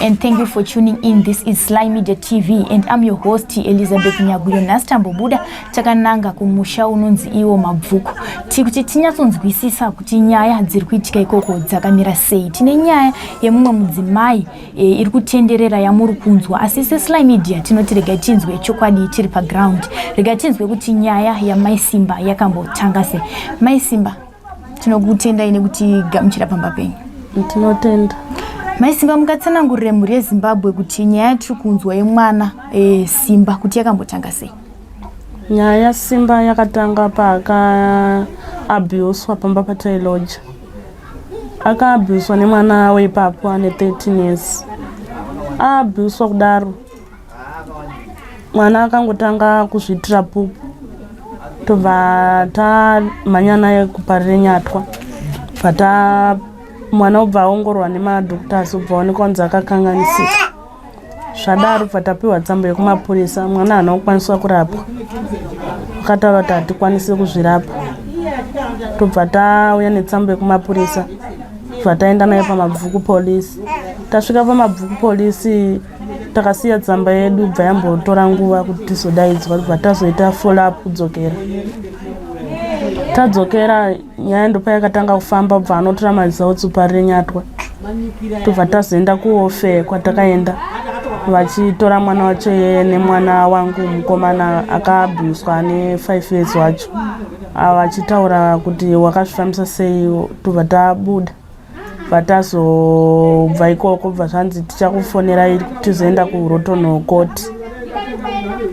and thank you for tuning in. This is Sly Media TV and I'm your host Elizabeth Nyaguyo. Nhasi tambobuda takananga kumusha unonzi iwo Mabvuku kuti tinyatsonzwisisa kuti nyaya dziri kuitika ikoko dzakamira sei. Tine nyaya yemumwe mudzimai e, iri kutenderera yamuri kunzwa, asi seSly Media tinoti regai tinzwe chokwadi tiri paground. Regai tinzwe kuti nyaya yaMai Simba yakambotanga sei. Mai Simba, tinokutendai nekutigamuchira pamba penyu. Tinotenda. Mai Simba, mukatsanangurire mhuri yeZimbabwe kuti nyaya yatiri kunzwa yemwana e, Simba kuti yakambotanga sei? Nyaya yaSimba yakatanga paakaabhuswa pamba patailoja. Akaabhuswa nemwana weipapo ane 13 years. Aabhuswa kudaro, mwana akangotanga kuzviitira pupu, tobva tamhanya naye kuParirenyatwa. Bva mwana obva aongororwa nemadoctors, obva aonekwa kunzi akakanganisika. Zvadaro bva tapiwa tsamba yekumapurisa. Mwana haana kukwaniswa kurapwa, akataura kuti hatikwanisi kuzvirapa. Tobva tauya netsamba yekumapurisa, bva taenda naye paMabvuku Polisi. Tasvika paMabvuku Polisi, takasiya tsamba yedu, bva yambotora nguva kuti tizodaidzwa. Bva tazoita follow up kudzokera. Tadzokera, nyaya ndopa yakatanga kufamba. Bva anotora maresults Parirenyatwa, tobva tazoenda kuofe. Kwatakaenda vachitora mwana wacho nemwana wangu mukomana akaabhuswa ane 5 years wacho, vachitaura kuti wakazvifambisa sei. Tobva tabuda, bva tazobva ikoko, bva zvanzi tichakufonerai tizoenda kuRotonho court.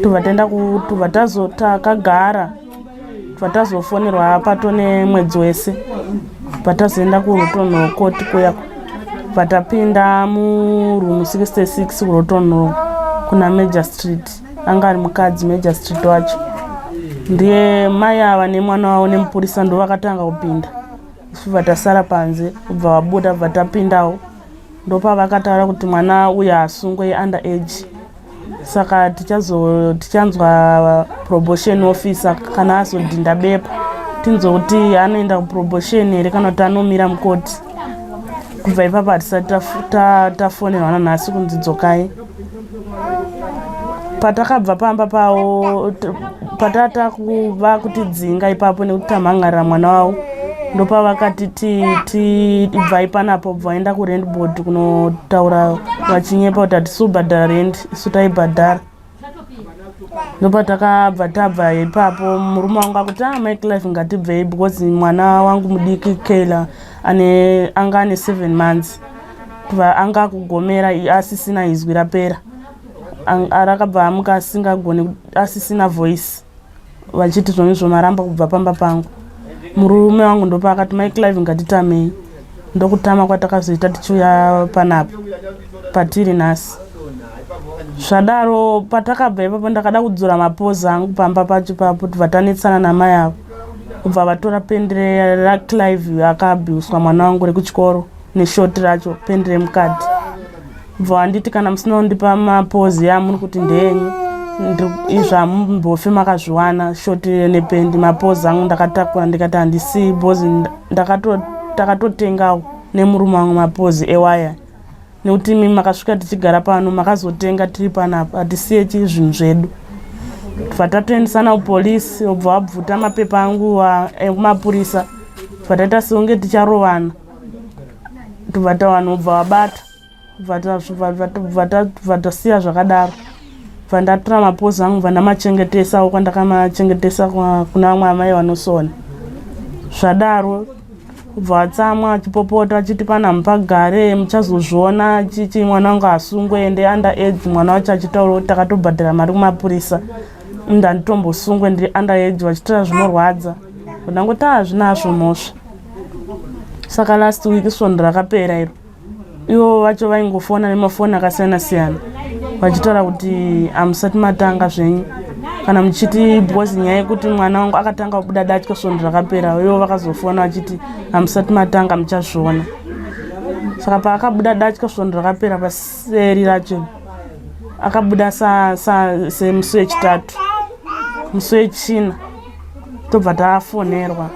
Tobva taenda, tobva tazo takagara, bva tazofonerwa pato nemwedzi wese. Bva tazoenda kuRotonho court kuya, bva tapinda muroom 66 kuRotonho kuna magistrate. Anga ari mukadzi magistrate wacho, ndiye mai ava nemwana wavo nemupurisa ndo vakatanga kupinda. Isu bva tasara panze, kubva vabuda, bva tapindawo. Ndopavakataura kuti mwana uyu asungwe, under age, saka tichazo tichanzwa probation officer kana azodhinda bepa, tinzwe kuti anoenda kuprobation here kana kuti anomira mukoti. Kubva ipapo hatisati tafonerwa nanhasi kunzi dzokai. Patakabva pamba pavo, patata kuva kutidzinga ipapo nekuti tamhangarira mwana wavo, ndopavakati ibvai panapo. Bva vaenda kurent board kunotaura vachinyepa kuti hatisi kubhadhara rent, isu taibhadhara. Ndopatakabva tabva ipapo. Murume wangu akuti, "Ah, Mai Clive, ngatibvei," because mwana wangu mudiki Kayla ane anga ane 7 months, anga akugomera, asisina izwi, rapera. Rakabva amuka asingagoni, asisina voice, vachiti zvonizvo maramba kubva pamba pangu. Murume wangu ndopaakati, "Mai Clive, ngatitamei." Ndokutama kwatakazoita tichiuya panapa patiri nhasi. Zvadaro, patakabva ipapo, ndakada kudzura mapozi angu pamba pacho papo, tibva tanetsana namai avo, kubva vatora pendi raClive akaabhuswa mwana wangu rekuchikoro neshoti racho, pendi remukati. Bva wanditi, "Kana musina kundipa mapozi amuri kuti ndeyenyu, izvo hamumbofi makazviwana, shoti nependi." Mapozi angu ndakatakura, ndikati handisii bhozi. Takatotengawo nemurume wangu mapozi ewaya, nekuti imi makasvika tichigara pano, makazotenga tiri panapa, hatisiye chi zvinhu zvedu. Bva tatoendesana kupolisi, obva wabvuta mapepa angu ekumapurisa. Bva taita sekunge ticharovana, tobva tavanhu obva vabata, bva tasiya zvakadaro. Bva ndatora mapozi angu, bva ndamachengetesawo kwandakamachengetesa kuna vamwe amai vanosona. Zvadaro kubva vatsamwa, achipopota achiti pana mupagare, muchazozviona, chichi mwana wangu asungwe, ende under age. Mwana wacho achitaura kuti takatobhadhara mari kumapurisa, ndanditombosungwe, ndiri under age, vachitaura zvinorwadza. Ndangoti hazvinazvo mhosva. Saka last week, svondo rakapera iro, ivo vacho vaingofona nemafoni akasiyana siyana vachitaura kuti hamusati matanga zvenyu kana muchiti, because nyaya yekuti mwana wangu akatanga kubuda datya svondo rakapera, ivo vakazofona vachiti hamusati matanga, muchazviona. Saka paakabuda datya svondo rakapera, paseri racho akabuda semusi wechitatu, musi wechina tobva tafonerwa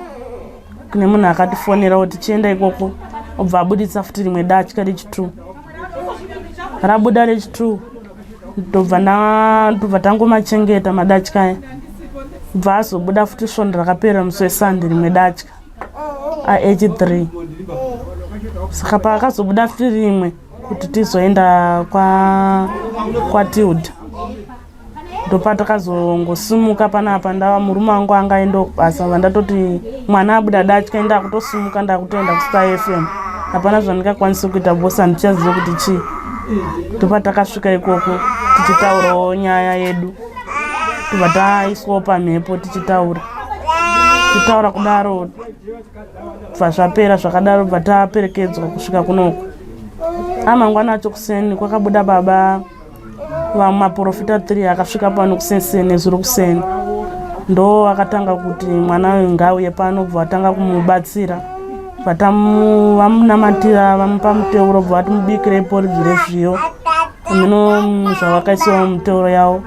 kune munhu akatifonera kuti chienda ikoko, obva abuditsa futi rimwe datya rechi2. Rabuda rechi2 ndobva ndobva tangomachengeta madatya aya. Bva azobuda futi svondo rakapera musi weSunday rimwe datya aH3. Saka paakazobuda futi rimwe kuti tizoenda kwa kwaTilda ndopatakazongosimuka panapa ndava murume wangu anga aenda kubasa vandatoti mwana abuda datya ndakutosimuka ndakutoenda kustar fm hapana zvandingakwanise kuita bhosi handichazive kuti chii ndopatakasvika ikoko tichitaurawo nyaya yedu tobva taiswawo pamhepo tichitaura tichitaura kudaro bva zvapera zvakadaro bva taperekedzwa kusvika kunoku amangwana acho kuseni kwakabuda baba vamaprofita 3 akasvika pano kuseni nezuro kuseni ndo akatanga kuti mwana uyu ngauye pano bva vatanga kumubatsira vamunamatira vamupa muteuro bva vati mubikirei poriji rezviyo mino zvavakaisiwa muteuro yavo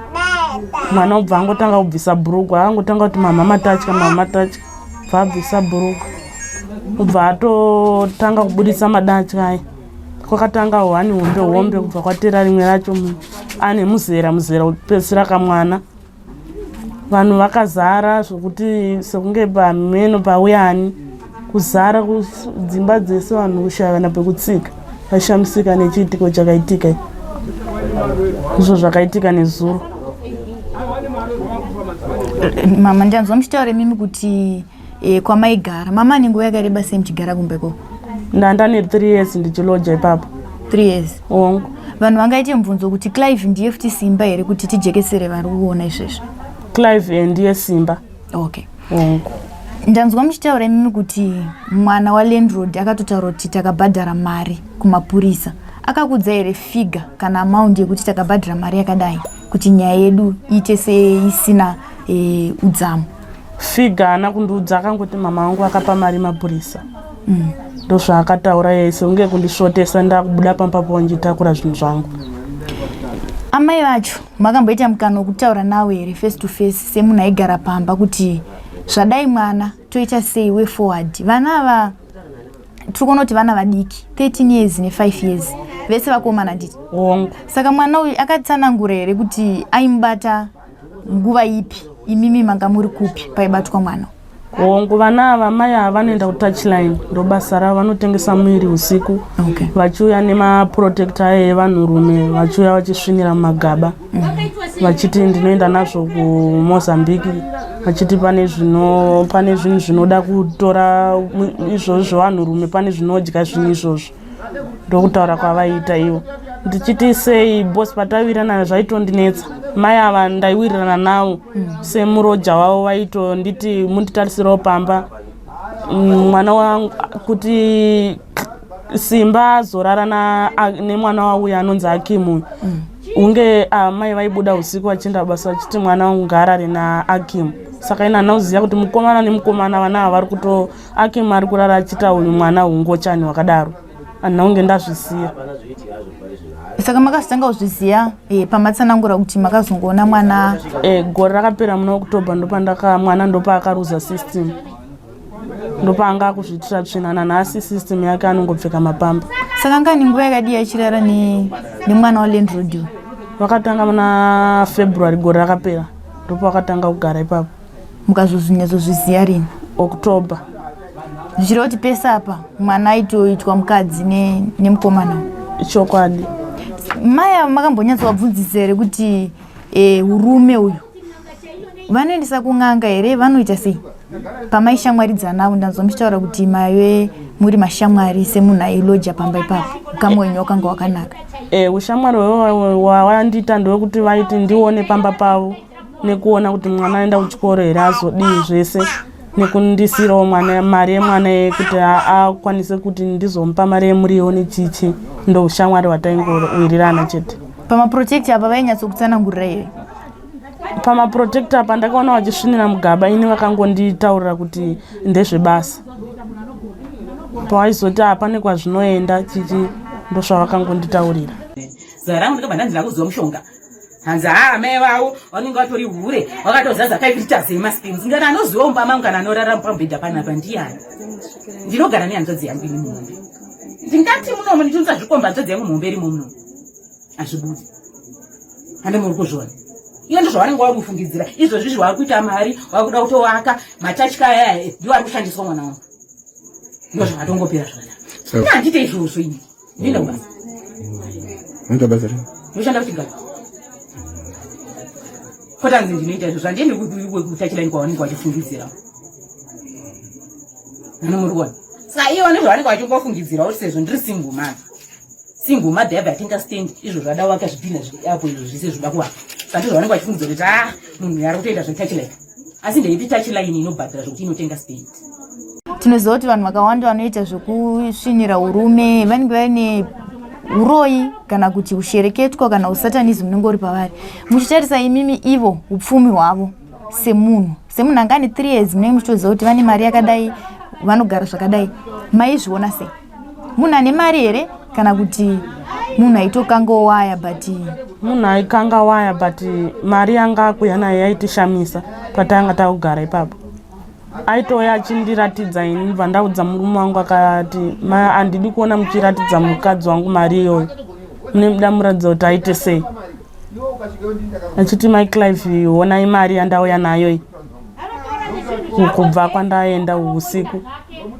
mwana ubva angotanga kubvisa bhurugwa akangotanga kuti mama matatya mama matatya bva abvisa bhurugwa ubva atotanga kubudisa madatya aya kwakatanga hwani hombe hombe kubva kwatera rimwe racho ane muzera muzera kupedzisira kamwana vanhu vakazara zvokuti sekunge pamheno pauyani kuzara dzimba dzese vanhu kushayana pekutsika vashamisika nechiitiko chakaitika izvo zvakaitika nezuro mama ndanzwa muchitaura imimi kuti e, kwamaigara mama ane nguva yakareba sei muchigara kumba ikoko ndanda ne 3 years ndichiloja ipapo 3 years hongu vanhu vangaite mubvunzo kuti clive ndiye futi simba here kuti tijekesere vari kuona izvezvi clive eh, ndiye simba okay hongu ndanzwa muchitaura imimi kuti mwana walandroad akatotaura kuti takabhadhara mari kumapurisa akakudza here figa kana amount yekuti takabhadhara mari yakadai kuti nyaya yedu iite seisina e, udzamu Figa haana kundiudza akangoti mama vangu vakapa mari mapurisa mm. ndozvaakataura yese unge kundisvotesa ndakubuda pamba pavo ndichitakura zvinhu zvangu amai vacho makamboita mukana wekutaura nawo here face to face semunhu aigara pamba kuti zvadai mwana toita sei way forward vana ava tiri kuona kuti vana vadiki 13 years ne5 years vese vakomana nditi hongu saka mwana uyu akatsanangura here kuti aimubata nguva ipi imimi manga muri kupi paibatwa mwana hongu vana ava mai ava vanoenda kutouchline ndobasa ravo vanotengesa muviri usiku okay. vachiuya nemaprotector aye evanhurume vachiuya vachisvinira mumagaba mm. vachiti ndinoenda nazvo kumozambique vachiti pane zvino pane zvinhu zvinoda kutora izvozvo zvevanhurume pane zvinodya zvinhu izvozvo ndokutaura kwavaiita ivo ndichiti sei bos pataiwirirana zvaitondinetsa mai ava ndaiwirirana navo mm. semuroja wavo vaitonditi munditarisirawo pamba mm, mwana wangu kuti simba azorara nemwana wauya anonzi akimu mm. unge amai vaibuda usiku vachienda basa vachiti mwana wangu ngaarare naakimu saka ina anoziva kuti mukomana nemukomana vana ava vari kuto Akim ari kurara achiita uyu mwana hungochani hwakadaro handina kunge ndazvisiya saka makazotanga kuzviziva eh, pamatsanangura kuti makazongoona mwana eh, gore rakapera muna october ndopandaka mwana ndopaakaruza system ndopaanga akuzviitira tsvina nanhasi system yake anongopfeka mapamba saka ngani nguva yakadii achirara nemwana walandroad vakatanga muna february gore rakapera ndopavakatanga kugara ipapo mukazozvinyatsozviziva rini october zvichireva kuti pese apa mwana aitoitwa mukadzi nemukomana chokwadi mai ava makambonyatsovabvunzisa here kuti e, urume uyu vanoendesa kun'anga here vanoita sei pamaishamwaridzana avo ndanzwa muchitaura kuti maive muri mashamwari semunhu ailoja pamba ipapo ukama wenyu wakanga wakanaka e, ushamwari wawandiita ndewekuti vaiti ndione pamba pavo nekuona kuti mwana aenda kuchikoro here azodii zvese nekundisiirawo mwana mari yemwana yekuti akwanise kuti ndizomupa mari yemuriwo nechichi ndoushamwari hwataingowirirana chete pamaprotect apa vainyatsokutsanangurira here pamaprotect apa ndakaona vachisvinira mugaba ini vakangonditaurira kuti ndezvebasa pawaizoti hapane kwazvinoenda chichi ndosvavakangonditaurira zara rangu ndikabva ndanzi ndakuziva mushonga hanzi haa amai vavo vanenge vatori hure vakatozaza 5 liters yemaspins ndikati anoziva mumba mangu kana anorara pamubhedha panapa ndiyani ndinogara nehanzvadzi yangu ini muhombe ndingati munomu ndichiunza zvikomba hanzvadzi yangu muhombe irimo munomu Hazvibudi. Hande muri kuzviona. Iyo ndizvavanenge vari kufungidzira. Izvozvi izvi wakuita mari, wakuda kutovaka matatya aya ndiwo ari kushandiswa mwana wangu. Ndozvakatongopera zvakadaro. Ini handiite izvozvo ini. Ndinoenda kubasa. Unoita basa rei? Ndinoshanda kuchigaro. Kotanzi ndinoita izvozvo handiendi kutachilaini kwavanenge vachifungidzira. Nani muri kuona? Saka ivo ndozvavanenge vachingofungidzira kuti sezvo ndiri single mother. Single mother yabva yatenga stand izvo zvada waka zvidhina zviri apo izvo zvese zvoda kuwaka. Saka ndizvo vanenge vachifungidzira kuti ah munhu ari kutoita zvetouchline. Asi ndeipi touchline inobhadhara zvekuti inotenga stand. Tinoziva kuti vanhu vakawanda vanoita zvekusvinira urume vanenge vaine uroyi kana kuti ushereketwa kana usatanism unenge uri pavari. Muchitarisa imimi ivo upfumi hwavo semunhu semunhu anga ane 3 years munenge muchitoziva kuti vane mari yakadai vanogara zvakadai maizviona sei munhu ane mari here kana kuti munhu aitokanga waya but munhu aikanga waya but mari yanga akuya nayo yaitishamisa patanga takugara ipapo aitouya achindiratidza ini bva ndaudza murume wangu akati handidi kuona muchiratidza mukadzi wangu mari iyoyo mune muda muratidza kuti aite sei achiti mai Clive honai mari yandauya nayo iyi kubva kwandaenda usiku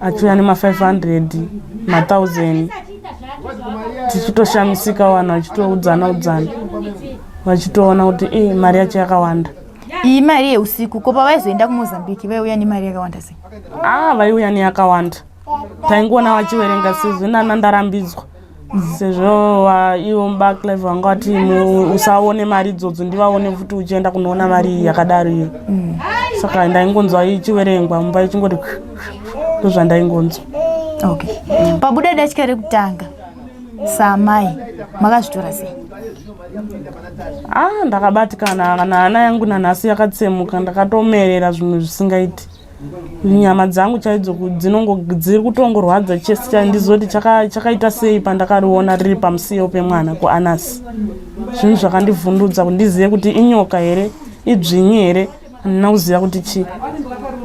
achiuya nema500 ma1000 tichitoshamisika vanhu vachitoudzana udzana vachitoona kuti e mari yacho yakawanda. Iyi mari yeusiku ko pavaizoenda kuMozambique vaiuya nemari yakawanda sei? Ah, vaiuya neyakawanda, taingoona vachiverenga sezvo nana ndarambidzwa sezvo ivo mubaClive vanga vati usaone mari idzodzo ndivaone futi uchienda kunoona mari yakadaro iyo. Saka ndaingonzwa ichiverengwa mumba ichingoti ndozvandaingonzwa. Okay, pabuda datya rekutanga samai makazvitora sei? Ah, ndakabatikana kana hana yangu nanhasi yakatsemuka, ndakatomerera zvinhu zvisingaiti. Nyama dzangu chaidzo dzinongo dziri kutongorwadza chese chandizoti chakaita sei pandakariona riri pamusiyo pemwana kuanasi. Zvinhu zvakandivhundudza kuti ndizive kuti inyoka here, idzvinyi here, handina kuziva kuti chii.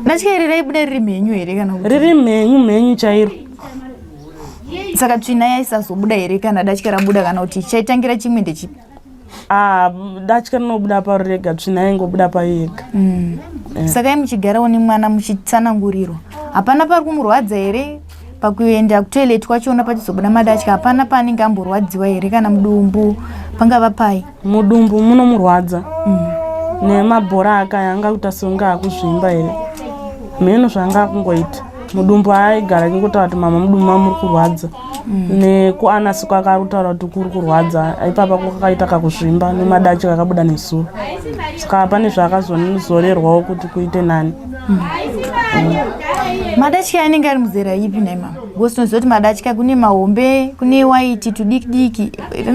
Datya iri raibuda riri mhenyu here kana kuti riri mhenyu mhenyu chairo? Saka tsvina yaisazobuda here kana datya rabuda, kana kuti chaitangira chimwe ndechipi? Ah, datya rinobuda paro rega, tsvina yaingobuda payo yega. Saka i muchigarawo nemwana muchitsanangurirwa, hapana pari kumurwadza here pakuenda kutoilet kwachona pachizobuda madatya? Hapana paanenge amborwadziwa here, kana mudumbu, pangava pai? Mudumbu munomurwadza nemabhora akaya anga kuita sekunge akuzvimba here, mheno zvanga akungoita mudumbu. Aigara achingotaura kuti mama, mudumbu mamuri kurwadza. Nekuanasi kwake ari kutaura kuti kuri kurwadza ipapa kwakaita kakuzvimba nemadachi kakabuda nezuro, saka pane zvaakazozorerwawo kuti kuite nani. Madatya anenge ari muzera ipi nhai mama? Because tinoziva kuti madatya kune mahombe, kune waiti tudiki diki.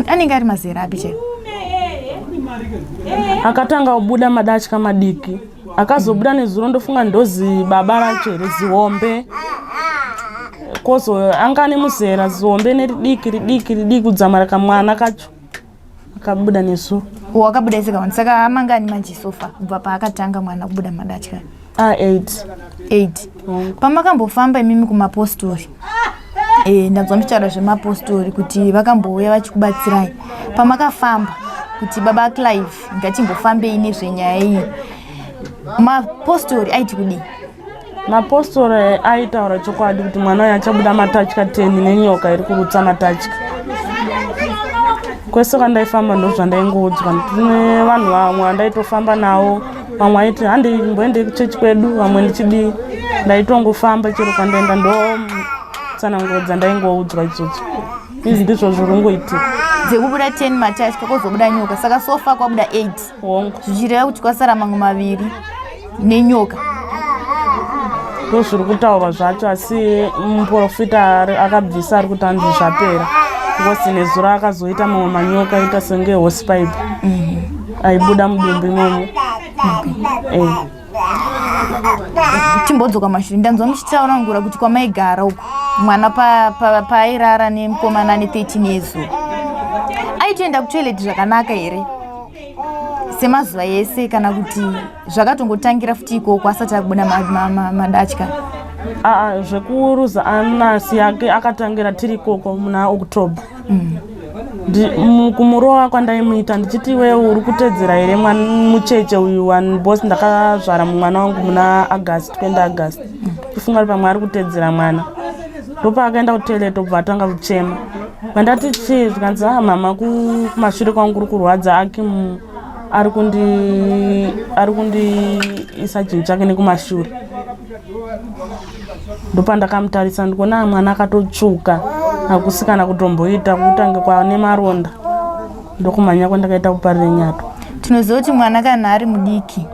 Anenge ari mazera api chaivo? Akatanga kubuda madatya madiki akazobuda nezuro, ndofunga ndozi baba racho here zihombe, kozo anga ane muzera zihombe neridiki ridiki ridiki kudzamara kamwana kacho akabuda nezuro. Wakabuda ese kamwana. Saka amangani manje so far kubva paakatanga mwana kubuda madatya? A8. 8. Pamakambofamba imimi kumapostori, ndanzwa muchitaura zvemapostori kuti vakambouya vachikubatsirai, pamakafamba kuti baba Clive ngatimbofambei nezvenyaya iyi, mapostori aiti kudii? Mapostori aitaura chokwadi kuti mwana uyu achabuda matatya 10 nenyoka iri kurutsa matatya. Kwese kwandaifamba ndozvandaingoudzwa. Tine vanhu vamwe vandaitofamba navo, vamwe aiti handei mboendei kuchechi kwedu, vamwe ndichidii. Ndaitongofamba chero kwandaenda, ndo tsananguro dzandaingoudzwa idzodzo. Izvi ndizvo zviri kungoitika. Dzekubuda 10 matatya kwozobuda nyoka, saka so far kwabuda 8? Hongu. Zvichireva kuti kwasara mamwe maviri nenyoka. Ndo zviri kutaurwa zvacho, asi muprofita akabvisa ari kuti anzi zvapera because nezuro akazoita mamwe manyoka aita senge hosepipe aibuda mudumbu imomo. Timbodzoka mashure, ndanzwa muchitaura ngura kuti kwamaigara uku mwana paairara nemukomana ane 13 years old aitoenda kutoilet zvakanaka here semazuva ese, kana kuti zvakatongotangira futi ikoko asati akubuda madatya? Aa, zvekuruza anasi yake akatangira tiri ikoko muna October. Kumurova kwandaimuita ndichiti iwe uri kutedzera here mucheche uyu bos ndakazvara mwana wangu muna August 20 August, kufunga kuti pamwe ari kutedzera mwana. Ndopaakaenda kutoilet, obva atanga kuchema. Vandati chii? Zvikanzi, "A ah, mama, kumashure kwangu kuri kurwadza, aki ari kundiisa chinhu chake nekumashure." Ndopandakamutarisa, ndikuona mwana akatotsvuka, hakusi kana kutomboita kutange kwane maronda. Ndokumhanya kwandakaita kuParirenyatwa. Tinoziva kuti mwana kana ari mudiki,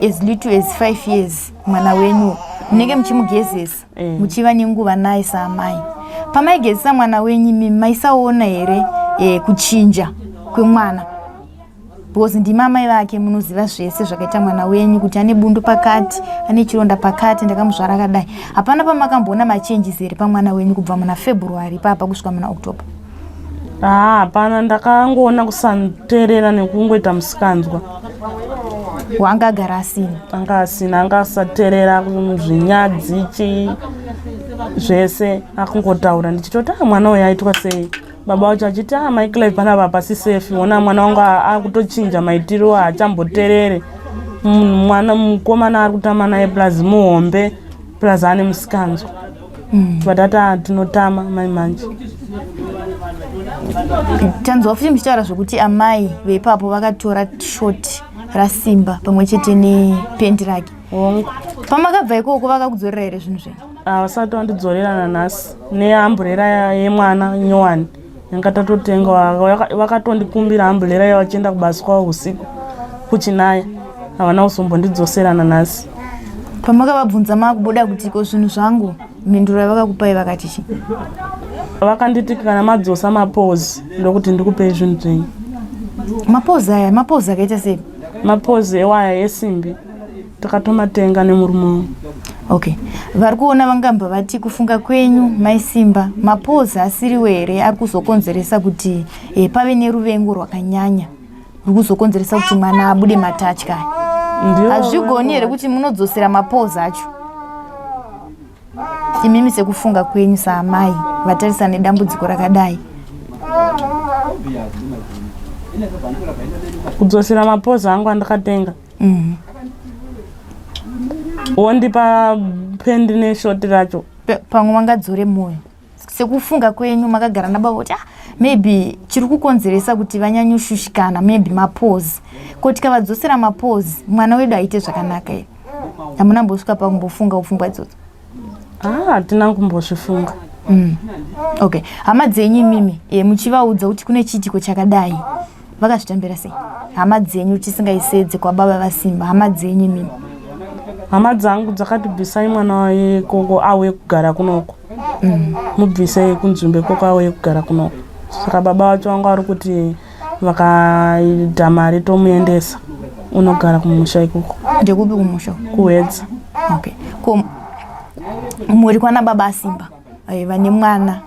as little as 5 years, mwana wenyu munenge muchimugezesa, muchiva nenguva naye saamai. Pamaigezesa mwana wenyu imi, maisaona here kuchinja kwemwana? Because ndimi amai vake, munoziva zvese zvakaita mwana wenyu, kuti ane bundu pakati, ane chironda pakati, ndakamuzvara akadai. Hapana pamakamboona machanges here pamwana wenyu kubva muna February papa kusvika muna October? Haa, hapana. Ndakangoona kusateerera nekungoita musikanzwa. Wanga agara asina? Anga asina, anga asateerera, zvinyadzi, chii zvese, akungotaura. Ndichitoti, "A ah, mwana uyu aitwa sei?" Baba vacho achiti, "A ah, mai Clive, panapa pasi safe, ona mwana wangu akutochinja maitiro, haachamboterere." Mwana mukomana ari kutama naye, plus muhombe, plus ane musikanzwa. Vatati, "Ah, tinotama mai manje." Tanzwa futi muchitaura zvokuti amai veipapo vakatora short raSimba pamwe chete nependi rake. Hongu. Pamakabva ikoko vakakudzorera here zvinhu zvenyu? Havasati vandidzorera nanhasi, neamburera yemwana nyowani yanga tatotenga. Vakatondikumbira amburera yavo vachienda kubasa kwavo usiku kuchinaya. Havana kuzombondidzosera nanhasi. Pamakavabvunza maakubuda kuti ko zvinhu zvangu, mhinduro yavakakupai vakati chii? Vakanditi kana madzosa mapozi, ndokuti ndikupei zvinhu zvenyu. Mapozi aya, mapozi akaita sei? Mapozi ewaya esimbi, takatomatenga nemurume wangu. Okay, vari kuona vangamba vati kufunga kwenyu, maiSimba, mapozi asiriwo here ari kuzokonzeresa kuti pave neruvengo rwakanyanya ruri kuzokonzeresa kuti mwana abude matatya? Ndiyo. Hazvigoni here kuti munodzosera mapozi acho imimi, sekufunga kwenyu saamai vatarisana nedambudziko rakadai? Kudzosera mapozi angu andakatenga, wondipa pendi neshoti racho. Pamwe vangadzore mwoyo, sekufunga kwenyu makagara nababa, kuti ah, maybe chiri kukonzeresa kuti vanyanyoshushikana maybe mapozi. Ko tikavadzosera mapozi, mwana wedu aite zvakanaka here? Hamuna mbosvika pakumbofunga pfungwa idzodzo? Ah, hatina kumbozvifunga. Okay, hama dzenyu imimi, muchivaudza kuti kune chiitiko chakadai, vakazvitambira sei hama dzenyu, tisingaisedze kwababa vaSimba, hama dzenyu imimi? Hama dzangu dzakati, "Bvisai mwana waikoko auye kugara kunoko, mubvisei kunzvimbo ikoko auye kugara kunoko." Saka baba vacho vanga vari kuti vakaita mari tomuendesa unogara kumusha ikoko. Ndekupi kumusha? KuHwedza. Okay, ko muri kwana baba aSimba, vane mwana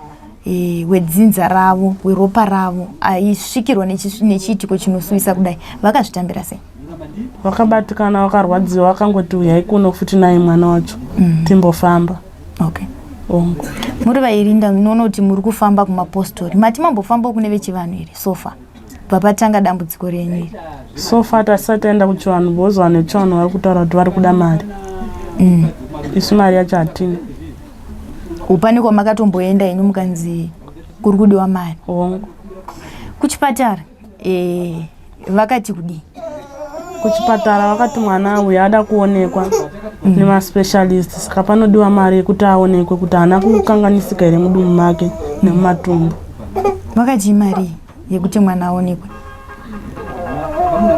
wedzinza ravo, weropa ravo, aisvikirwa nechiitiko chinosuwisa kudai, vakazvitambira sei? Vakabatikana, vakarwadziwa, vakangoti, "Uyai kuno futi naye mwana wacho, timbofamba." Okay. Ongo. Muri vairinda, ndinoona kuti muri kufamba kumapostori. Mati mambofamba kune vechivanhu here so far kubva patanga dambudziko renyu iri? So far tasati taenda kuchivanhu, because vanhu vechivanhu vari kutaura kuti vari kuda mari. Isu mari yacho hatina. Upane kwamakatomboenda henyu mukanzi kuri kudiwa mari? Hongu. Kuchipatara, vakati kudii? Kuchipatara vakati mwana uyu ada kuonekwa nemaspecialist, saka panodiwa mari yekuti aonekwe kuti haana kukanganisika here mudumbu make nemumatumbu. Vakati mari yekuti mwana aonekwe?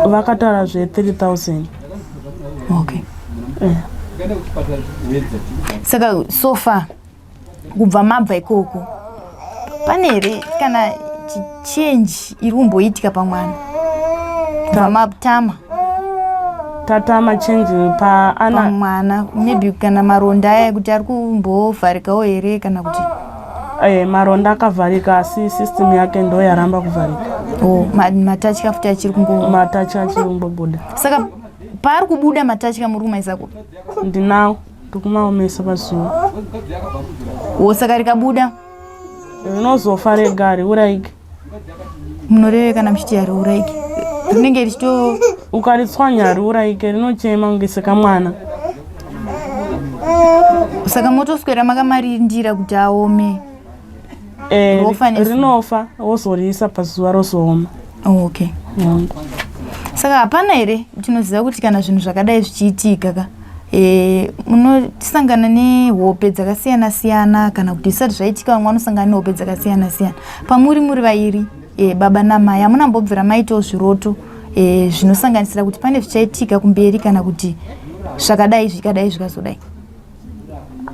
Vakataura zve3000. Okay. Saka so far kubva mabva ikoko, pane here kana change iri kumboitika pamwana kubva matama? Tatama change paana? Pamwana, maybe kana maronda aya ekuti ari kumbovharikawo here, kana kuti? Maronda akavharika, asi system yake ndo yaramba kuvharika. Oh, matatya futi achiri kungo? Matatya achiri kumbobuda. Saka paari kubuda matatya muri kumaisa kupi? Ndinawo, ndikumaomesa pazuva. O, saka rikabuda? Rinozofa rega, riurayike. Munoreve kana muchiti hariuraike rinenge richito ukaritswanya hariuraike, rinochema kunge sekamwana. Saka motoswera makamarindira kuti aome? Eh, Rofa nezuva. Rinofa, wozoriisa pazuva, rozooma. Oh, okay. Saka hapana here, tinoziva kuti kana zvinhu zvakadai zvichiitika ka, munotisangana nehope dzakasiyana siyana, kana kuti zvisati zvaitika vamwe vanosangana nehope dzakasiyana siyana. Pamuri muri vairi, baba namai, hamuna mbobvira maitawo zviroto zvinosanganisira kuti pane zvichaitika kumberi, kana kuti zvakadai zvikadai zvikazodai?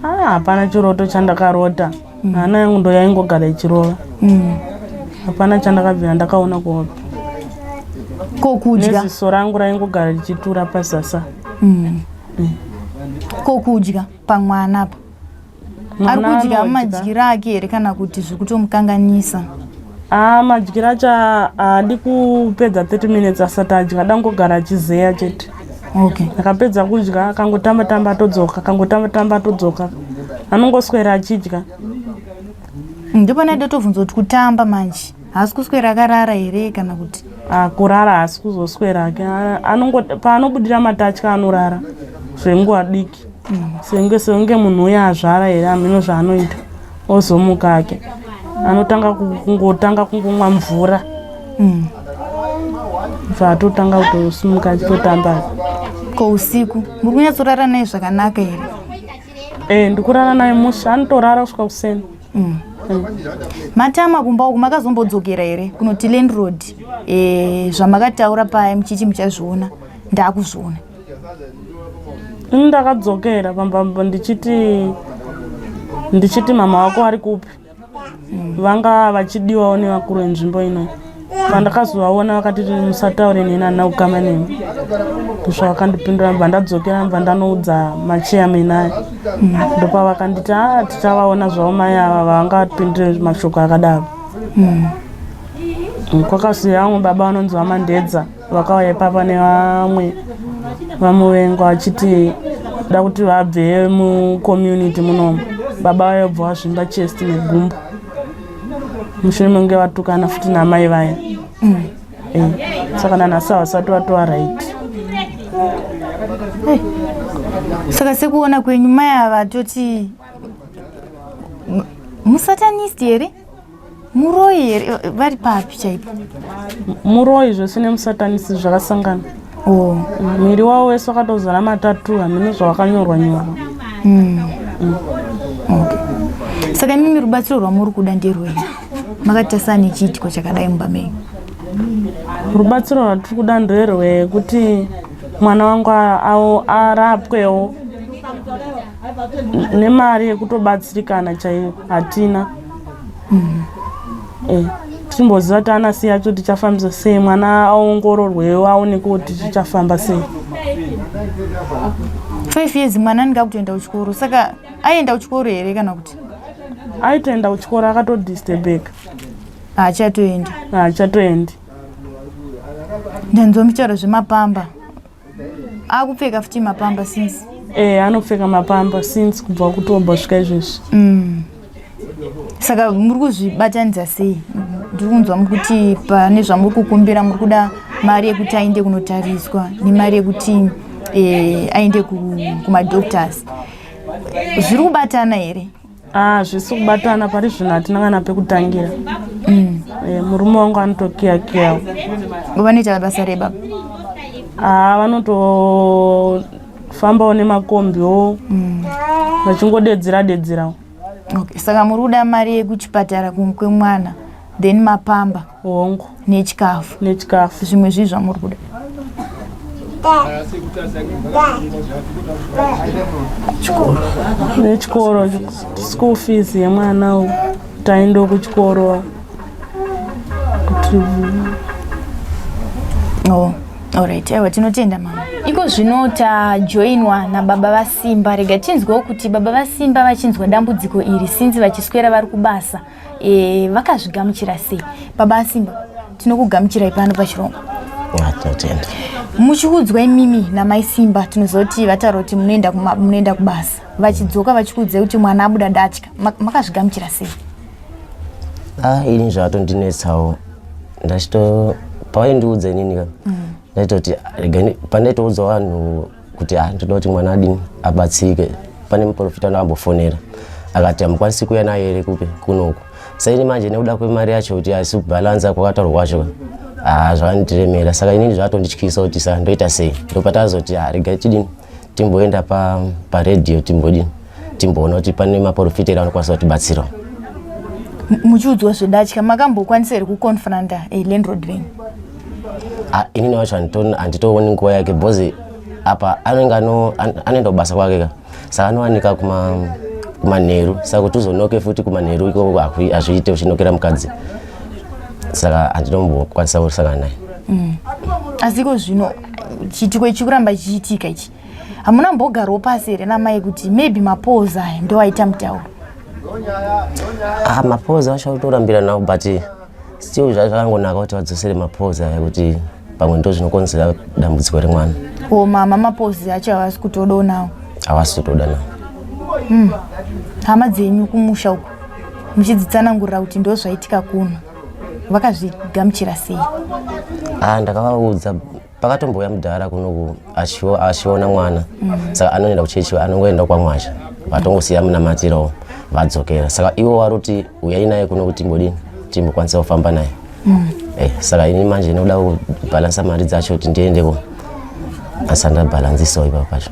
Ah, hapana chiroto chandakarota. Hana yangu ndo yaingogara ichirova. Hapana chandakabvira ndakaona kuhope. Ko kudya? Neziso rangu raingogara richitura pasasa. Ko kudya pamwana apa, ari Mwana kudya anodya. madyiro ake here, kana kuti zviri kutomukanganisa? Ah, madyiro acho haadi kupedza 30 minutes asati adya, adangogara achizeya chete. Akapedza kudya, akangotamba tamba atodzoka, akangotamba tamba atodzoka, anongoswera achidya. Ndopana ndotobvunza kuti kutamba manje, haasi kuswera akarara here, kana kuti? Ah, kurara haasi kuzoswera ake. Paanobudira matatya anorara zvenguva diki, senge munhu uya azvara here, hameno zvaanoita, ozomuka ake, anotanga kungotanga kungomwa mvura, bva atotanga kutosimuka achitotamba. Ko usiku muri kunyatsorara naye zvakanaka here? E, ndikurara naye mushe, anotorara kusvika kuseni. Matama kumba uku, makazombodzokera here kunoti landlord, zvamakataura paya muchichi muchazviona, ndaakuzviona? Ini ndakadzokera pamba ndichiti mama wako ari kupi? Vanga vachidiwawo nevakuru venzvimbo ino. Pandakazovaona vakati, "Musataure neni, handina kukama nemi." Kusva vakandipindura. Mbva ndadzokera, mbva ndanoudza machairman aya, ndopavakanditi, "A, tichavaona zvavo mai ava vangapindire mashoko akadaro." Kwakazouya vamwe baba vanonzi VaMandedza, vakauya ipapa nevamwe vamuvengwa vachiti da kuti vabve mucommunity munomu. Baba vayobva vazvimba chest negumbo mushure mekunge vatukana futi namai vaya. Saka nanhasi havasati vatova right. Saka sekuona kwenyu, mai ava toti musatanist here, muroyi here, vari papi chaipo? Muroyi zvese nemusatanist zvakasangana. Oh. Miri wavo wese wakatozara matattoo, hameno zvavakanyorwa nyorwa. Okay. Saka imimi rubatsiro rwamuri kuda nderwei, makatasana nechiitiko chakadai mumba menyu? Rubatsiro rwatiri kuda nderwekuti mwana wangu arapwewo nemari yekutobatsirikana chaiyo hatina. Tichimboziva kuti anasi yacho tichafambisa sei, mwana aongororwewo, aoneke kuti zvichafamba sei. 5 years mwana anenge akutoenda kuchikoro. Saka aienda kuchikoro here, kana kuti? Aitoenda kuchikoro, akatodisturbeka. Haachatoendi? Haachatoendi. Ndanzwa mitauro zvemapamba, akupfeka futi mapamba since? Anopfeka mapamba since kubva kutomba svika izvezvi. Saka muri kuzvibatanidza sei? Ndiri kunzwa mukuti pane zvamuri kukumbira, muri kuda mari yekuti aende kunotariswa nemari yekuti aende kumadoctors. Zviri kubatana here? Ah, zvisi kubatana pari zvino, hatina kana pekutangira. Murume wangu anotokiyakiyawo. Vanoita basa rebaba? Ah, vanotofambawo nemakombiwo, vachingodedzera dedzerawo. Okay. Saka muri kuda mari yekuchipatara kwemwana, then mapamba? Hongu. Nechikafu? Nechikafu. Zvimwe zvii zvamuri kuda? Nechikoro, school fees yemwana, kuti aendewo kuchikoro, kuti Oh, alright. Aiwa, tinotenda mama. Iko zvino tajoinwa nababa vaSimba. Rega tinzwewo kuti baba vaSimba vachinzwa dambudziko iri, sinzi vachiswera vari kubasa, vakazvigamuchira sei? Baba aSimba, tinokugamuchirai pano pachirongwa. Ah, tinotenda. Muchiudzwa imimi namai Simba, tinoziva kuti vataura kuti munoenda kubasa, vachidzoka vachikuudzai kuti mwana abuda datya, makazvigamuchira sei? Ah, ini zvatondinetsawo. Ndachito pavaindiudza inini ka ndaitoti regai pandaitoudza vanhu kuti ah ndoda kuti mwana adini abatsirike pane muprofita ndakambofonera akati hamukwanisi kuuya naye here kupi kunoku saini manje nekuda kwemari yacho kuti haisi kubhalanza kwakataurwa kwacho ah zvakandiremera saka inini zvatondityisa kuti saka ndoita sei ndopatazoti ah regai tidini timboenda paredhiyo pa timbodini timboona kuti pane maprofita here anokwanisa kutibatsirawo. Muchiudzwa zvedatya makambokwanisa here kuconfronta eh, landlord venyu? Ah, inini wacho handitooni nguva yake because apa anenge anoenda kubasa kwake ka saka anowanika kumanheru saka kuti uzonoke futi kumanheru ikoko hazviite uchinokera mukadzi saka handitombokwanisa kusangana naye. Asi iko zvino chiitiko ichi kuramba chichiitika ichi hamuna mbogarawo pasi here namai kuti maybe mapoles aya ndo aita mutauro? Ah, mapoles acho akutorambira nawo but still zvakangonaka kuti vadzosere mapoles aya kuti pamwe ndo zvinokonzera dambudziko remwana. O mama mapoles acho havasi kutodonawo? Havasi kutoda nawo. Hama dzenyu kumusha uku muchidzitsanangurira kuti ndo zvaitika kuno vakazvigamuchira sei? Ah, ndakavaudza pakatombouya mudhara kunoku achiona mwana saka anoenda kuchechi anongoenda kwamwasha vatongosiya munamatirawo vadzokera saka ivo vari kuti uyai naye kuno kuti timbodini timbokwanisa kufamba naye. Saka ini manje nekuda kubhalansa mari dzacho kuti ndiendeko asi andabhalanzisawo ipapo pacho.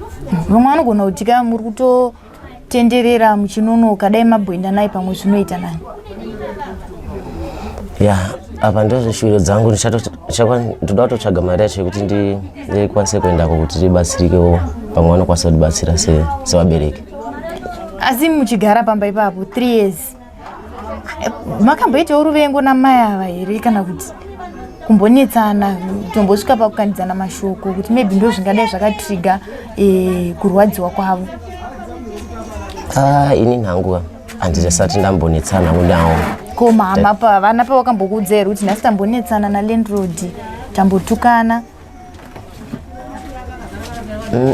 Vamwe vanogona kuti ka muri kutotenderera muchinonoka dai mabhoenda naye pamwe zvinoita nani. Ya apa ndozveshuviro dzangu ndoda kutotsvaga mari yacho yekuti ndikwanise kuendako kuti tibatsirikewo pamwe vanokwanisa kutibatsira sevabereki. Asi muchigara pamba ipapo 3 years makamboitawo ruvengo namai ava here kana kuti kumbonetsana tombosvika pakukandidzana mashoko kuti maybe ndo zvingadai zvakatriga kurwadziwa kwavo? Ah, ini nhangu handisati ndambonetsana nawo. Ko mama pa vana pavakambokuudza here kuti nhasi tambonetsana nalandlord tambotukana?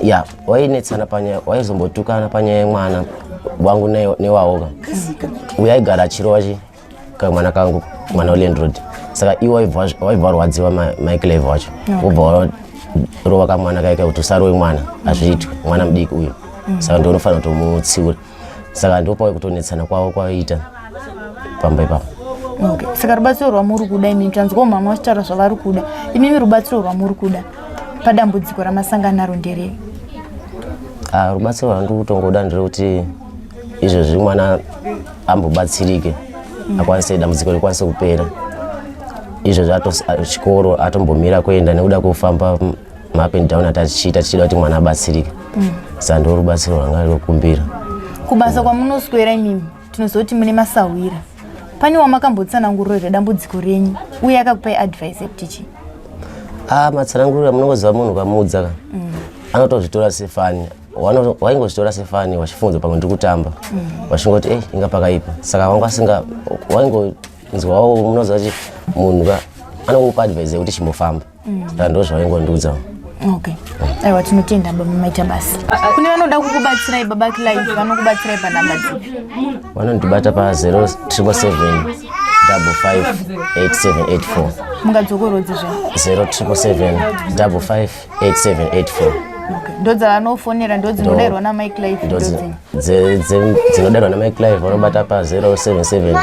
Ya wainetsana panyaya waizombotukana panyaya yemwana wangu newawo ka uyo aigara achirova chi kamwana kangu mwana welandlord saka iwo waibva warwadziwa Michael wacho wobva warova kamwana kaika kuti usarove mwana hazviitwe mwana mudiki uyu saka ndo unofanira kutomutsiura saka ndopauya kutonetsana kwavo kwaiita pamba ipapo. Okay. Saka rubatsiro rwamuri kuda imimi tanzwawo mama vachitaura zvavari kuda imimi rubatsiro rwamuri kuda padambudziko ramasangana naro nderei? Ah, rubatsiro rwandiri kutongoda nderekuti izvezvi mwana ambobatsirike akwanise dambudziko rikwanise kupera izvezvi chikoro atombomira kuenda nekuda kufamba maup and down atichiita tichida kuti mwana abatsirike saka ndo rubatsiro rwanga rinokumbira. Kubasa kwamunoswera imimi tinoziva kuti mune masahwira pane wamakambotsananguriro here dambudziko renyu uye akakupai advice yekuti chii? Ah, matsananguriro munongoziva munhu ukamuudza ka anotozvitora sefani. Waingozvitora sefani wachifunza pamwe ndiri kutamba wachingoti ei inga pakaipa saka wanga asinga waingonzwawo munoziva kuti munhu ka anongokupa advice yekuti chimbofamba saka ndo zvawaingondiudza. Okay, aiwa tinotenda baba maita basa. Kune vanoda kukubatsirai baba Clive vanokubatsirai panhamba dzipi? Vanondibata pa 0777 55 8784. Mungadzokorodze zve? 0777 55 8784. Okay. Ndo dzavanofonera ndo dzinodairwa namai Clive ndo dzenyu? Dzinodairwa namai Clive vanobata pa 077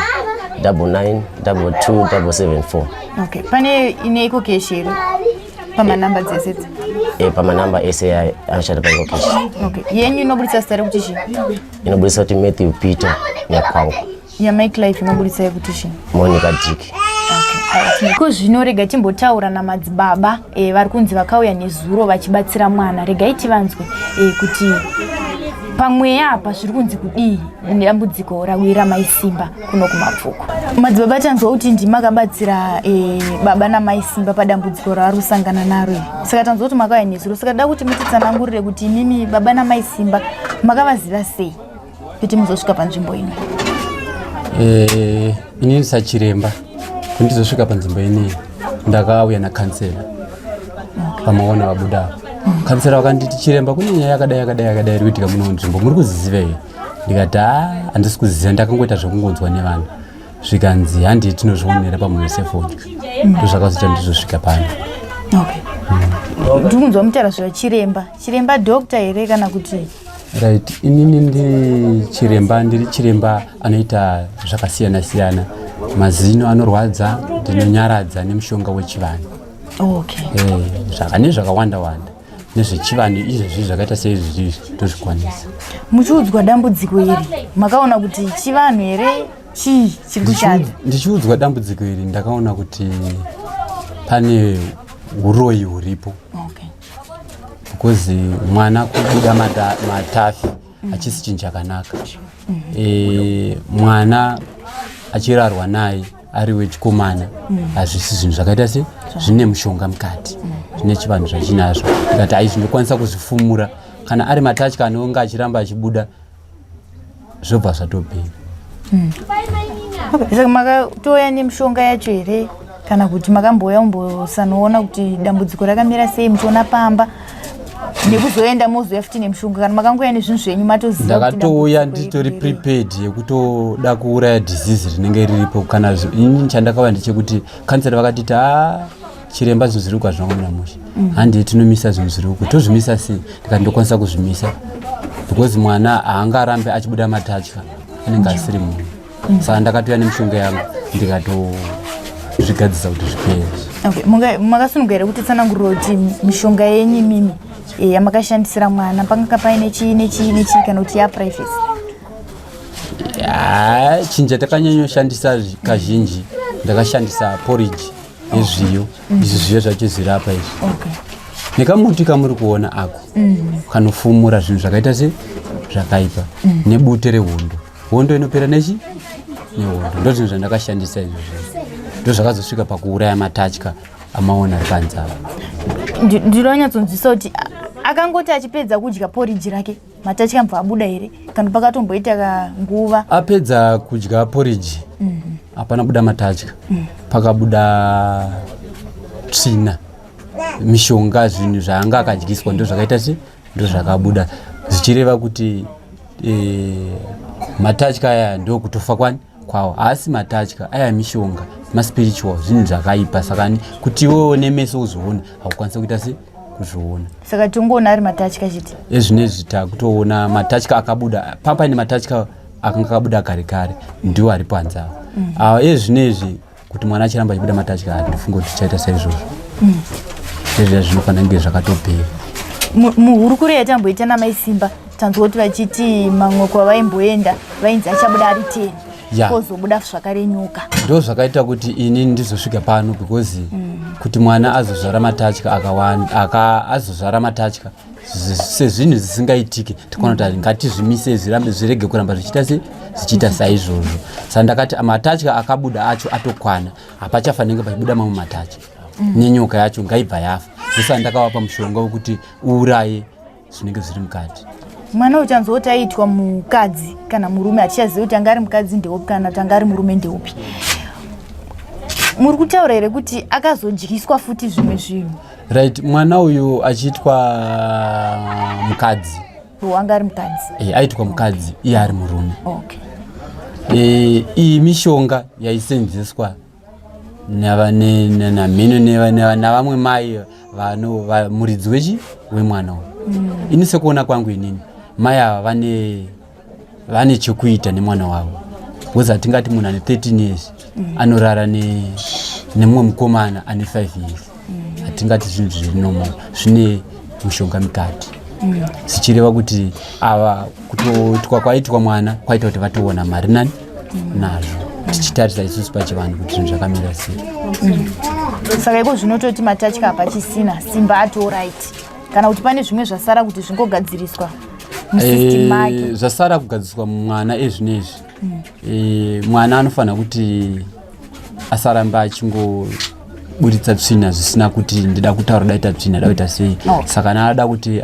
99 22 774. Okay, pane ine EcoCash here pamanhamba dzese idzi? Pamanhamba ese anoshanda paEcoCash. Okay, yenyu inobudisa zita rekuti chii? Inobudisa kuti Matthew Peter Nyakwangu. Yamai Clive inobudisa yekuti chii? Monica Dick. Ko zvino rega timbotaura namadzibaba vari kunzi vakauya nezuro vachibatsira mwana regai tivanzwe kuti pamweya apa zviri kunzi kudii nedambudziko rawira mai Simba kuno kuMabvuku. Madzibaba, tanzwa kuti ndimakabatsira baba namai Simba padambudziko ravari kusangana naro iri saka tanzwa kuti makauya nezuro saka da kuti mutitsanangurire kuti imimi baba namai Simba makavaziva sei kuti muzosvika panzvimbo ino? Inini sachiremba kuti ndizosvika panzvimbo ineyi ndakauya nakansela pamaona vabuda apa. Kansela vakanditi, "Chiremba, kune nyaya yakadai yakadai yakadai iri kuitika muno nzvimbo, muri kuziziva here?" Ndikati, "Ha, handisi kuziva, ndakangoita zvekungonzwa nevanhu." Zvikanzi, "Handii tinozvionera pamhuno sefodya." Ndozvakazoita ndizosvika pano. Okay. Ndikunzwa mutaura zvachiremba. Chiremba doctor here kana kuti? Right, inini ndiri chiremba, ndiri chiremba anoita zvakasiyana siyana. Mazino anorwadza ndinonyaradza nemushonga wechivanhu. Okay. Eh, zvaka nezvakawanda wanda nezvechivanhu izvezvi zvakaita seizvi izvi tozvikwanisa. Muchiudzwa dambudziko iri makaona kuti chivanhu here chii chiri kushanda? Ndichiudzwa dambudziko iri ndakaona kuti pane uroyi huripo. Okay. Because mwana kubuda matafi hachisi chinhu chakanaka. E, mwana achirarwa naye ari wechikomana hazvisi zvinhu zvakaita se zvine mushonga mukati, zvine chivanhu zvachinazvo. Ndikati hai, zvinokwanisa kuzvifumura kana ari matatya anonga achiramba achibuda zvobva zvatopera. Okay. Saka makatouya nemishonga yacho here kana kuti makambouya umbosanoona kuti dambudziko rakamira sei muchiona pamba nekuzoenda mozouya futi nemishonga, kana makangouya nezvinhu zvenyu matoziva? Ndakatouya nditori prepared yekutoda kuuraya disease rinenge riripo. Kana inini chandakauya ndechekuti kanseri vakatiti a chiremba zvinhu zviri uku hazvina kumira mushe, handii tinomisa zvinhu zviri uku. Tozvimisa sei? Ndikati ndokwanisa kuzvimisa because mwana haangarambe achibuda matatya, anenge asiri munhu. Saka ndakatouya nemishonga yangu ndikatozvigadzisa kuti zvipere. Okay. Makasununga here kuti tsanangurira kuti mishonga yenyu imimi yamakashandisira mwana panga paine chii nechii nechii, kana kuti yaprivacy? Ya, chinhu chatakanyanyoshandisa kazhinji ndakashandisa porridge yezviyo, izvi zviyo zvacho zvirapa izvi nekamuti kamuri kuona ako kanofumura zvinhu zvakaita se zvakaipa, nebute rehondo. Hondo inopera nechi nehondo. Ndo zvinhu zvandakashandisa izvi zvinhu, ndo zvakazosvika pakuuraya matatya amaona ari panze apa. Ndinonyatsonzwisa kuti akangoti achipedza kudya porridge rake matatya mbva abuda here, kana pakatomboita kanguva? Apedza kudya porridge hapana buda matatya, pakabuda tsvina, mishonga, zvinhu zvaanga akadyiswa ndo zvakaita se ndo zvakabuda, zvichireva kuti matatya aya ndokutofa kwani kwawo. Haasi matatya aya, mishonga, maspiritual, zvinhu zvakaipa. Saka kuti iwewo nemeso uzoona haukwanisi kuita se kuzviona. Saka tingoona ari matatya chete? Ezvinezvi takutoona matatya akabuda papaine matatya akanga akabuda kare kare, ndiwo ari panze ava. Ava ezvinezvi kuti mwana achiramba achibuda matatya, handifunga kuti tichaita saizvozvo. Ezviya zvinofanira kunge zvakatopera. Muhurukuro yatamboita namai Simba tanzwa kuti vachiti mamwe kwavaimboenda vainzi achabuda ari 10, kozobuda zvakare nyoka. Ndo zvakaita kuti ini ndizosvika pano because kuti mwana azozvara matatya akawanda azozvara matatya sezvinhu zvisingaitiki, tikaona kuti ngatizvimise, zvirambe zvirege kuramba zvichiita se zvichiita saizvozvo. Saka ndakati matatya akabuda acho atokwana, hapachafanenge pachibuda mamwe matatya, nenyoka yacho ngaibva yafa. Ndosaka ndakavapa mushonga wekuti uuraye zvinenge zviri mukati. Mwana uchanzwa kuti aitwa mukadzi kana murume, hatichazivi kuti anga ari mukadzi ndeupi kana kuti anga ari murume ndeupi. Muri kutaura here kuti akazodyiswa futi zvimwe zvinhu? Right, mwana uyu achiitwa mukadzi. Wanga ari mukadzi? E, aitwa mukadzi iye ari murume. E, iyi mishonga yaisenzeswa namhino navamwe mai muridzi wechi wemwana uyu. Ini sekuona kwangu inini, mai ava vane chekuita nemwana wavo because hatingati munhu ane 13 years anorara nemumwe mukomana ane 5 years. Hatingati zvinhu zviri normal, zvine mushonga mukati, zvichireva kuti ava kutoitwa kwaitwa mwana kwaita kuti vatoona mari nani nazvo, tichitarisa isusu pachivanhu kuti zvinhu zvakamira sei. Saka iko zvinototi matatya hapachisina, Simba ato right, kana kuti pane zvimwe zvasara kuti zvingogadziriswa musystem make? Zvasara kugadziriswa mumwana ezvinezvi, mwana anofanira kuti asaramba achingoburitsa tsvina zvisina kuti ndida kutaura, daita tsvina, da kuita sei. Saka kana ada kuti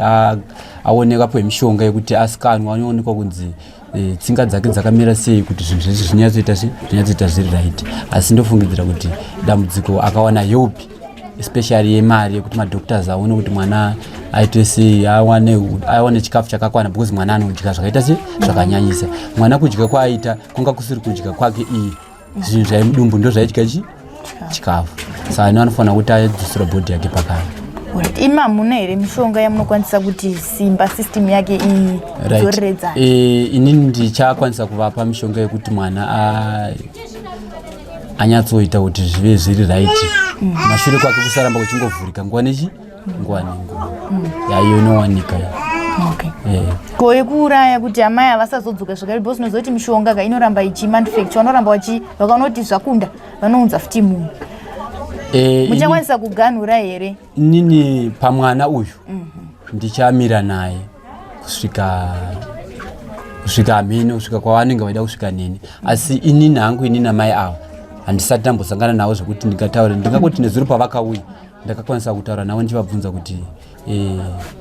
aonekwa pemishonga yekuti asikanwa, anoonekwa kunzi tsinga dzake dzakamira sei kuti zvinhu zvese zvinyatsoita se zvinyatsoita zviri right. Asi ndofungidzira kuti dambudziko akawana help, especially yemari yekuti madoctors aone kuti mwana aite sei, awane chikafu chakakwana, because mwana anodya zvakaita se zvakanyanyisa. Mwana kudya kwaaita kwanga kusiri kudya kwake, iyi zvinhu zvaimudumbu ndo zvaidya chi Chikafu. Saka ine anofanira kuti adzosera bhodhi yake pakare. Imi hamuna here mishonga yamunokwanisa kuti simba system yake idzoreredzana? E, inini ndichakwanisa kuvapa mishonga yekuti mwana anyatsoita kuti zvive zviri right. Mashure kwake kusaramba kuchingovhurika nguva nechi nguva nenguva. Yaiyo inowanika iyo. Okay. Ko yekuuraya kuti amai havasazodzoka zvakare, because unoziva kuti mishonga ka inoramba ichimanufacture, vanoramba vachi vakaona kuti zvakunda vanounza futi munhu. Muchakwanisa kuganhura here? Inini pamwana uyu ndichamira naye kusvika hameno kusvika kwavanenge vaida kusvika neni. Asi inini hangu, inini namai ava handisati ndambosangana navo zvekuti ndingataure. Ndingangoti nezuro pavakauya ndakakwanisa kutaura navo ndichivabvunza kuti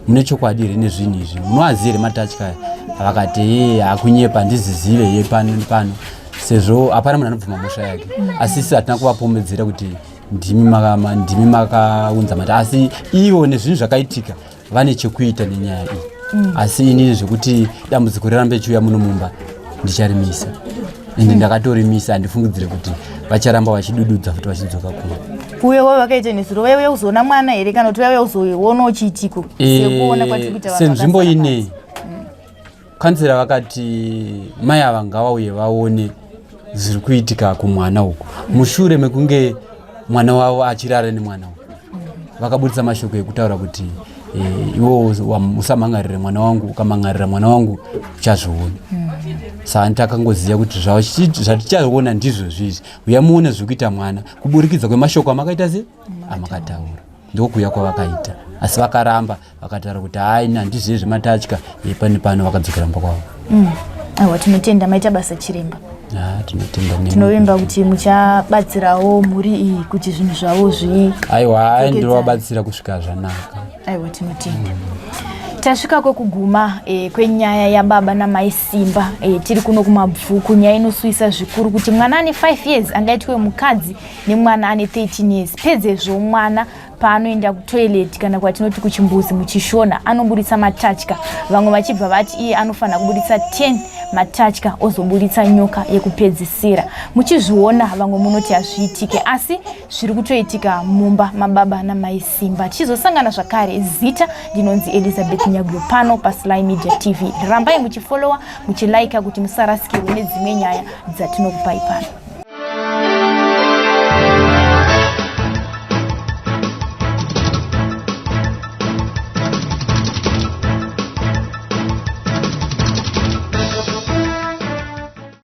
mune chokwadi here nezvinhu izvi, munoaziva here matatya aya? Vakati e hakunyepa, handizizive ye pano pano, sezvo hapana munhu anobvuma mhosva yake. Asi isi hatina kuvapomedzera kuti ndimi makaunza mata, asi ivo nezvinhu zvakaitika vane chekuita nenyaya iyi. Asi inini zvekuti dambudziko rirambe richiuya muno mumba ndicharimisa, ende ndakatorimisa. Handifungidzire kuti vacharamba vachidududza futi vachidzoka kuno. Kuuya kwavo vakaita nezuro, vaiuya kuzoona mwana here kana kuti vaiuya kuzoonawo chiitiko, sekuona kwatiri kuita vanhu Senzvimbo vakasara inei pasi? Kansela vakati mai ava ngavauye vaone zviri kuitika kumwana uku mushure mekunge mwana wavo achirara nemwana uku. Vakabudisa mashoko ekutaura kuti iwo usamhangarire mwana wangu, ukamhangarira mwana wangu uchazviona. Saka takangoziva kuti zvatichaona ndizvo zvizvi, uya muone zviri kuita mwana kuburikidza kwemashoko amakaita se amakataura. Ndokuuya kwavakaita, asi vakaramba, vakataura kuti hai, handizive zvematatya epane pano, vakadzokera mumba kwavo. Aiwa, tinotenda, maita basa chiremba. Ah, tinotenda Tinovimba kuti muchabatsirawo mhuri iyi kuti zvinhu zvavo zvi Aiwa, hai, Dzokedzana. ndinovabatsira kusvika zvanaka. Aiwa, tinotenda. Tasvika kwekuguma kwenyaya yababa namai Simba. Tiri kuno kuMabvuku. Nyaya inosuwisa zvikuru kuti mwana ane 5 years angaitwe mukadzi nemwana ane 13 years. Pedzezvo mwana paanoenda kutoilet, kana kwatinoti kuchimbuzi muChishona, anoburitsa matatya, vamwe vachibva vati iye anofanira kuburitsa 10 matatya ozoburitsa nyoka yekupedzisira. Muchizviona, vamwe munoti hazviitike, asi zviri kutoitika mumba mababa namai Simba. Tichizosangana zvakare, zita ndinonzi Elizabeth Nyaguyo, pano paSly Media TV. Rambai muchifolowa, muchilaika kuti musarasikirwe nedzimwe nyaya dzatinokupai pano.